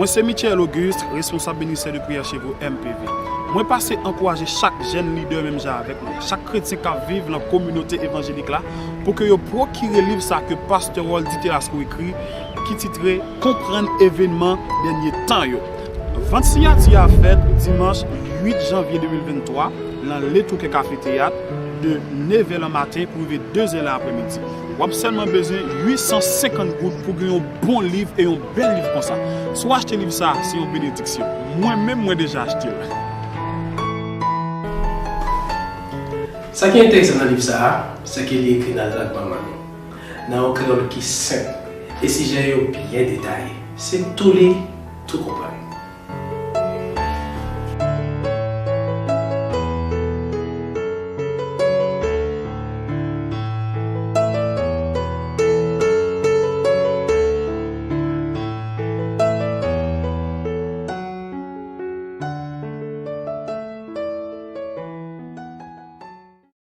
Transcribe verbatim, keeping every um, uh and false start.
Mwen se Michel Auguste, responsab ministè de priyè Chevo M P V. Mwen pase ankouraje chak jèn lidè menm jan avèk mwen, chak kretyen k ap viv nan kominote evanjelik la, pou ke yo pwokire liv sa ke pastè Roldy Telasco ekri, ki titre Konprann evènman dènye tan yo. Vant siyati a fèt dimanch uit janvye de mil venntwa nan Le Touquet Café Théâtre de nevè nan maten pou rive dezè nan aprèmidi. W ap sèlman bezwen uit san senkant goud pou gen yon bon liv e yon bèl liv konsa. Si w achte liv sa, se yon benediksyon. Mwen menm, mwen deja achte l. Sa ki enteresan nan liv sa a, se ke li ekri nan lang manman nou, nan yon kreyòl ki senp, e sijè yo byen detaye. Se tou li, tou konprann.